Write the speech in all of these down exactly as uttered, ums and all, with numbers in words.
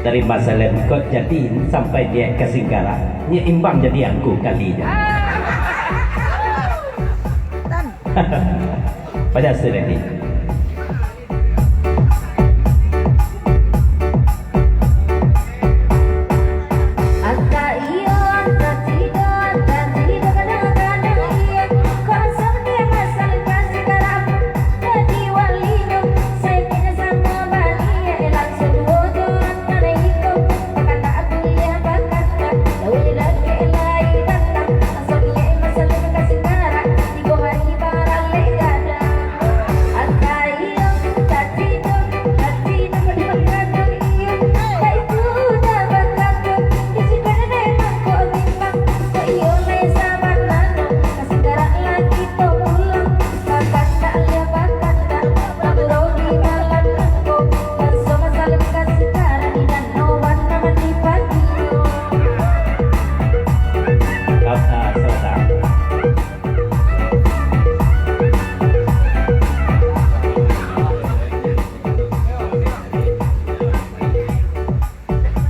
Dari Masalem kok jadi sampai diak ka Singkarak, nyo imbang jadi angku kali nyo. Pada sudah ni.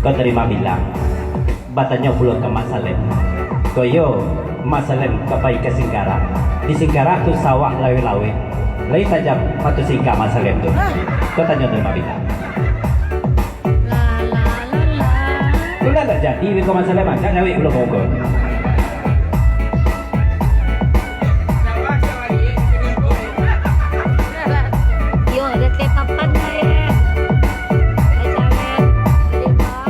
Kau tarima bilang, batanyo pulo ka Mak Salem. Ko iyo, Mak Salem ka pai ka Singkarak. Di Singkarak tu sawah laweh-laweh. Lai tajam mato singka Mak Salem tu. Kau tanyo tarima bilang. Lah, lah, lah, lah. Tu lah tak jadi, ko Mak Salem, ah, cak nyawik pulo muko. Yo, ada teh papan, eh. Ada caleg, ada bang.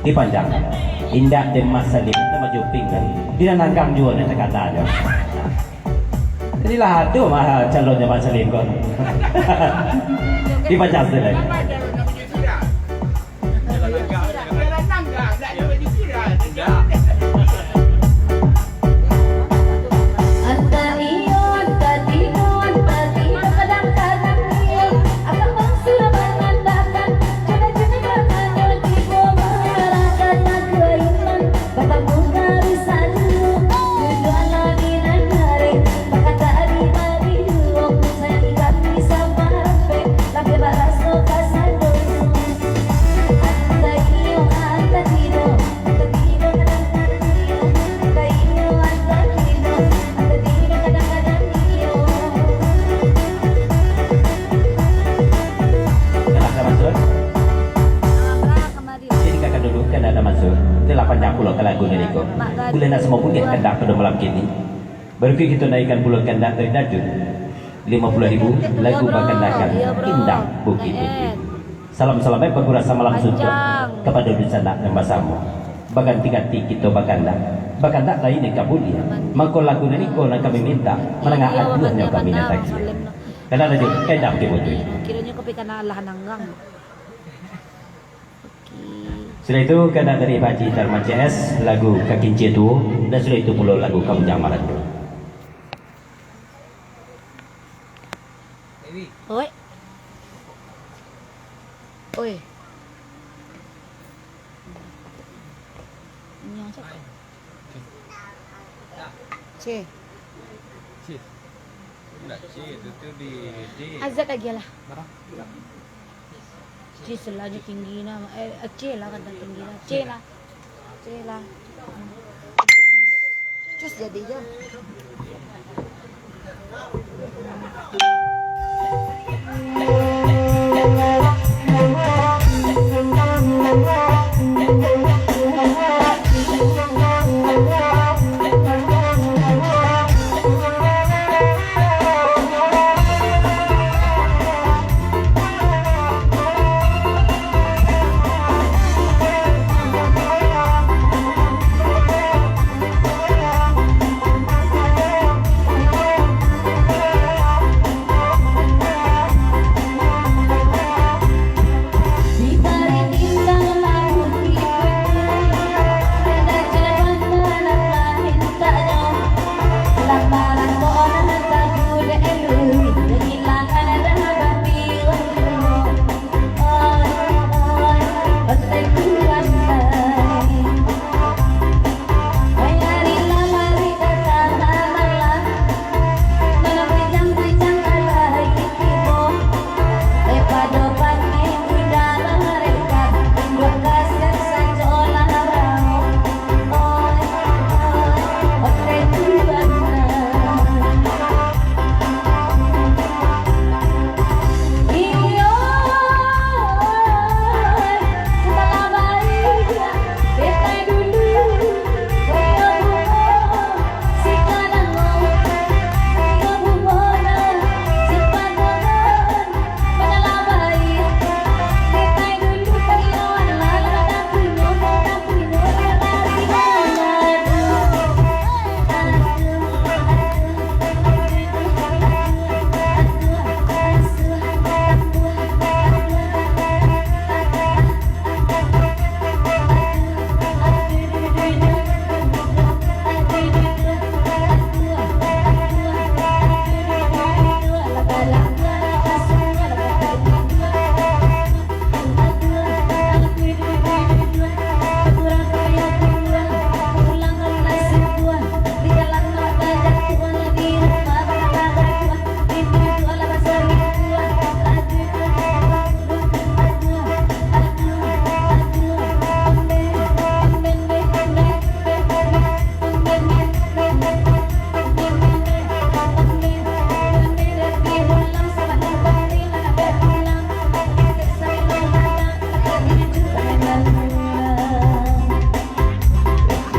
Dipanjang. Indak dek Mak Salem, kita maju pinggan. Di nan anggang juo nan takana nyo. Jadi lah tu mah calonnyo Mak Salem ko. Dipanjang sudah. Jadi kakak dulu, kan ada masuk. Itulah panjang pulo ka lagu nyo iko. Buliah nak samo buliah kandak pado malam kini. Baru kito naikan pulo kandak dari Dajun. Limo puluah ribu, lagu bakandakan Indak Bukik-bukik. Salam salamaik bagurasa malam suntuak kapado dunsanak nan basamo. Baganti-ganti kito bakandak. Bakandak lain nan ka buliah. Mangko lagu nan iko nan kami mintak, manangah aduahnyo kami nan takiah. Kandak Dajun, kandak Bukik-bukik. Kironyo kopi kandak lah nanggang. Sudah itu, kandak dari Pak Haji Darman C S, lagu Kakincia Tuo, dan sudah itu pulo lagu Kamujang Marando. Oi. Oi. Nyo cakap. C. C. Ndak C, itu tu di D. Azat lagi lah. Bara? C selanjutnya tinggi nah. Eh, C lah kata tinggi lah. C lah. C lah. Cus jadi je.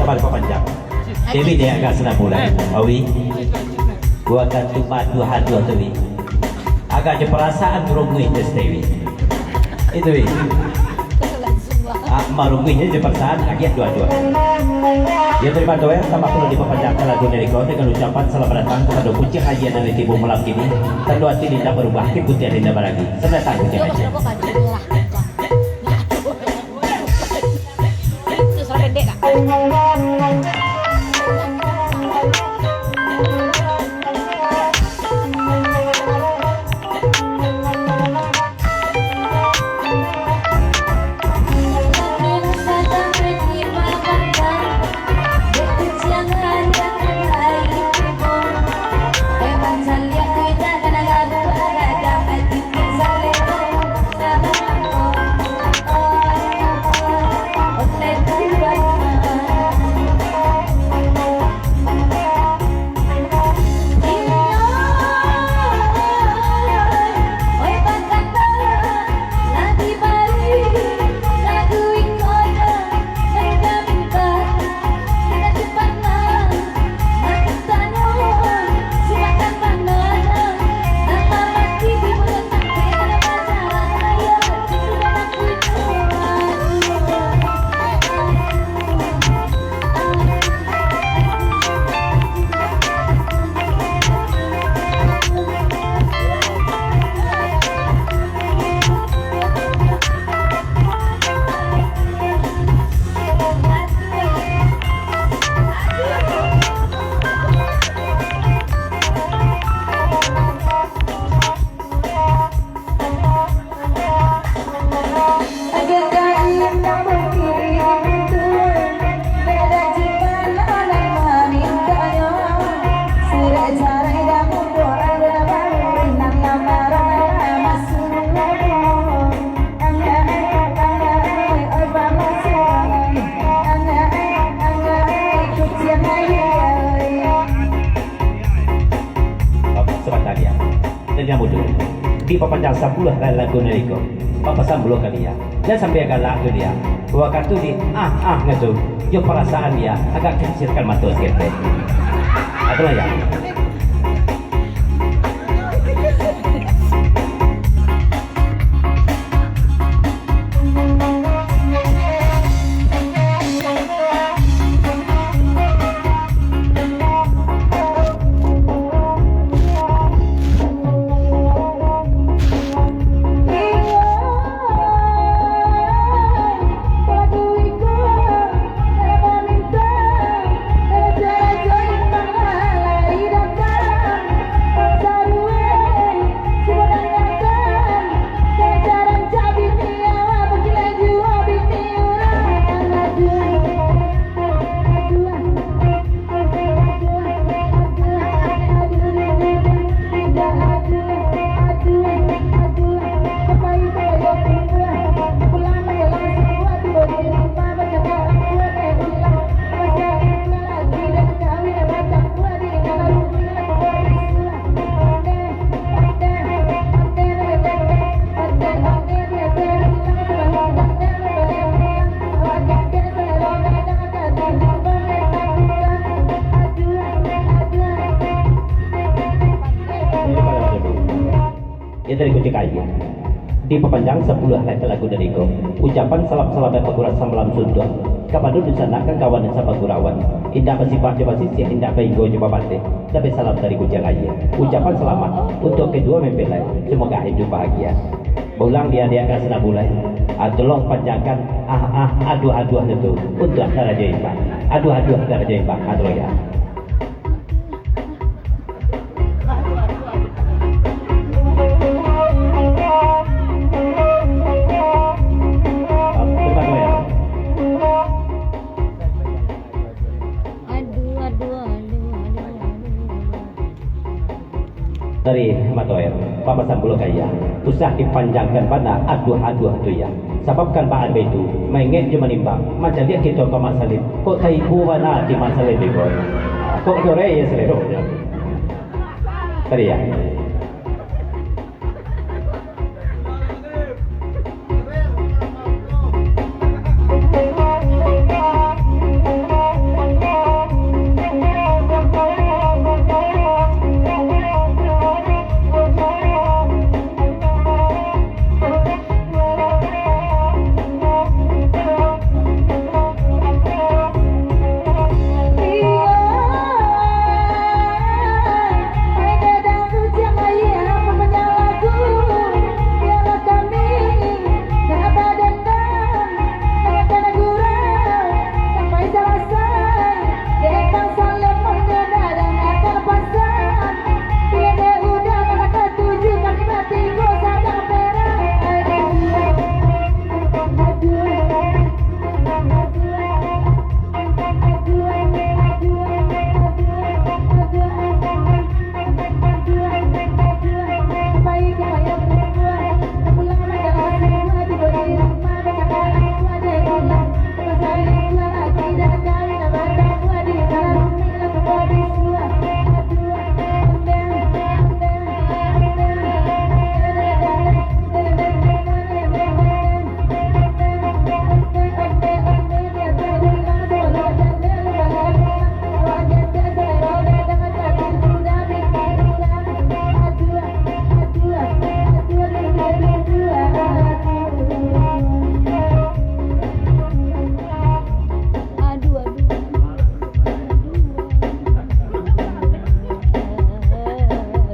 Sabar, papanjang. Dewi, dia agak senang mulai. Awi, gua akan cuma dua haduah tu, Wi. Agak je perasaan runguih je, Dewi. Itu, Wi. Ah, marunguih je perasaan, agiah dua-dua. Ya, terima kasih, tanpa perlu diperpanjangkan lagu dari kau dengan ucapan selamat datang kepada Pucang Haji yang ada di tibo malam kini. Tentu hati Dinda berubah, putihan Dinda baragi. Selamat datang, Pucang Haji. Yang mudo, dipapanjang sapuluah lai lagu nan iko, bapasan pulo ka Lia, jan sampai galak tu Lia, wakatu di ah-ah nyo tu, jo parasaan Lia agak kecilkan mato saketek. Itulah ya. Yo, tadi kucek aia. Dipapanjang sapuluah lai lagu dari ko. Ucapan salam-salam nan bagurau samalam suntuang. Kapado dunsanak kan kawan nan sapagurauan. Indak basipak jo basisiak, indak bainggo jo babateh. Tapi salam dari kucek aia. Ucapan salamat untuak kaduo mempelai. Samoga hiduik bahagia. Baulang di adiak ka sanabulai. Ah, tolong panjangkan ah, ah, aduah-aduah tu untuak darajo imbang. Aduah-aduah darajo imbang. Ah, tolong ya. Aduh, aduh, aduh, aduh, aduh. Dari mato aia, papasan pulo ka Lia, usah dipanjangkan bana aduah-aduah tu, Lia. Sabab kan baa baitu, maingek jo manimbang, mancaliak kito ka Mak Salim. Kok taibo bana ati Mak Salim iko? Kok dorek iyo salero? Tadi, Lia.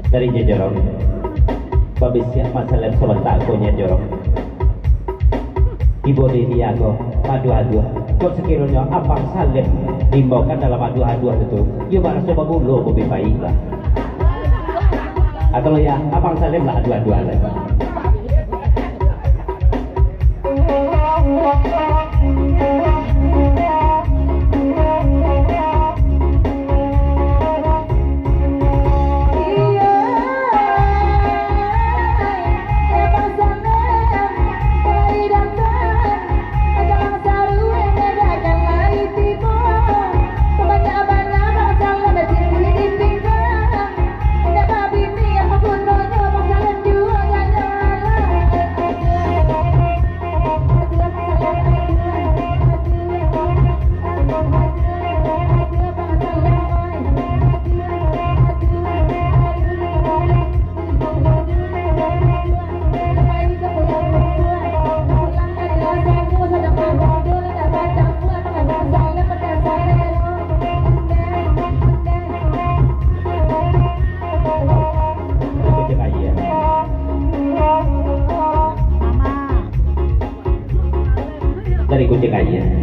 Dari Jojorong, babisiak masalah sabanta ko nyo Jorong. Tibo di dia ko, aduah-aduah. Kok sakironyo Abang Salim diimbaukan dalam aduah-aduah itu, iyo maraso bagulo, babipaik lah. Atau ya, Abang Salim lah aduah-aduah lah.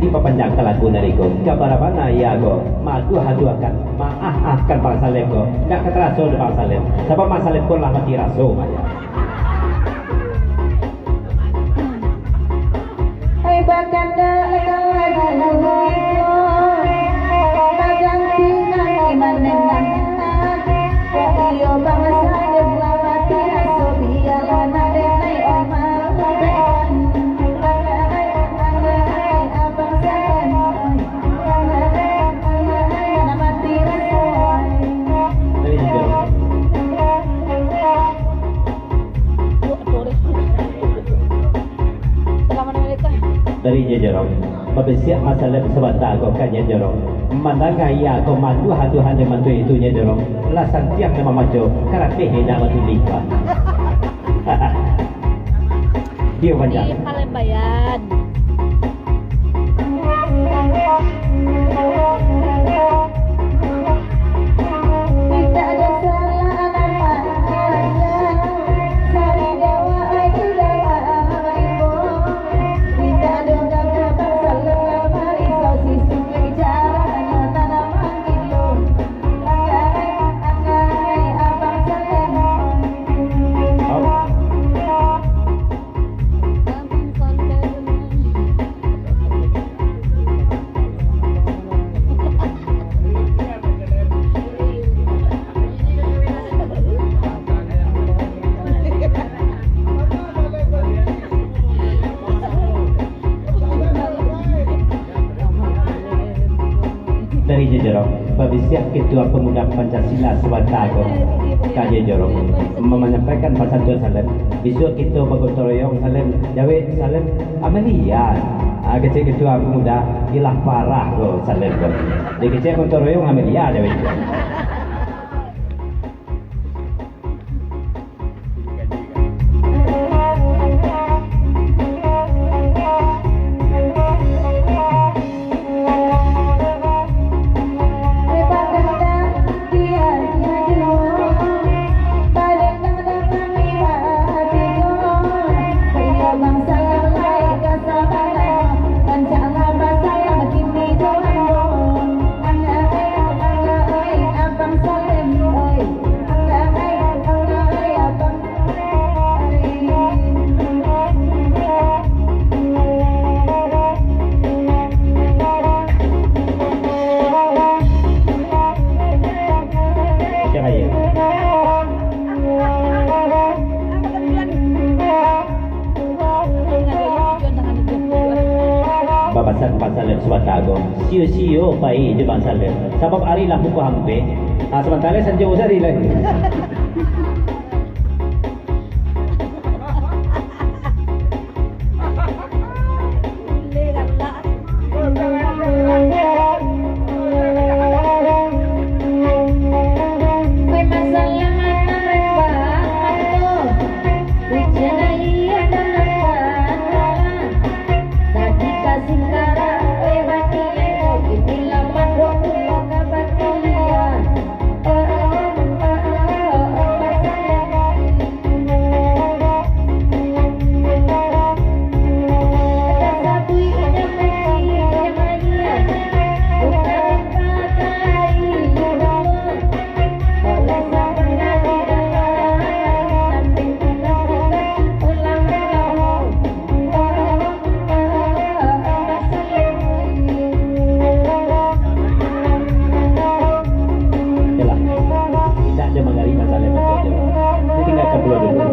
Papanjang ka lagu nan iko, ka bana-bana iya ko, maaduah-aduahkan, maah-ahkan Bang Salem ko, ndak ka taraso dek Bang Salem, sabab Bang Salem ko lah mati raso, Mak. Hai bakanda, lagu iko, baganti nang manenang. Iyo bangsa dek lah mati raso, bialah nak denai omak. Dari Nyo Jorong, babisiak Bang Salem sabanta ko ka Nyo Jorong. Mandanga iya ko maaduah-aduahan jo mantua itu Nyo Jorong. Lah santiang nan mamaco, karateh indak batulih, Pak. Dio panjang. Di Palembayan. Dari Nyo Jorong, babisiak Ketua Pemuda Pancasila sabanta ko ka Nyo Jorong, manyampaikan pasan tu Salem, bisuak kito bagotong royong Salem, jawek Salem, Amelia. Ah, kecek Ketua Pemuda, iyolah parah ko Salem ko. Jadi kecek gotong royong Amelia jawek. Bapasan Bang Salem sabanta ko, sio-sio pai jo Bang Salem, sabab ari lah pukua ampek, ah, samantaro sanjo sari lai. Yalah, indak jo mangari masalah itu aja. Ditinggalkan pulo dulu.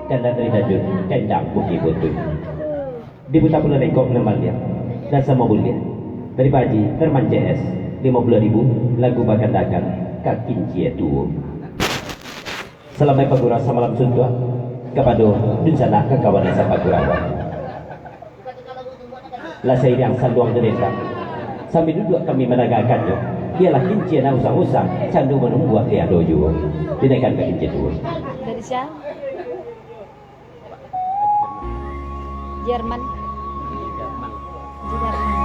Kandang dari Dajun, kandang Bukik Butut. Diputa pulo lengkok nan baliak, nan samo buliah. Dari Pak Haji, Darman C S, limo puluah ribu, lagu bakandakan ka Kincia Tuo. Salamaik bagurau samalam suntuak, kapado dunsanak kakawanan sapagurawan. Lah sairiang saluang jo dendang, sambil duduak kami mandangakannyo, bialah kincia nan usang-usang, candu manumbuak di ado juo. Dinaikkan ka Kincia Tuo. Dari sia? Jerman. Jerman.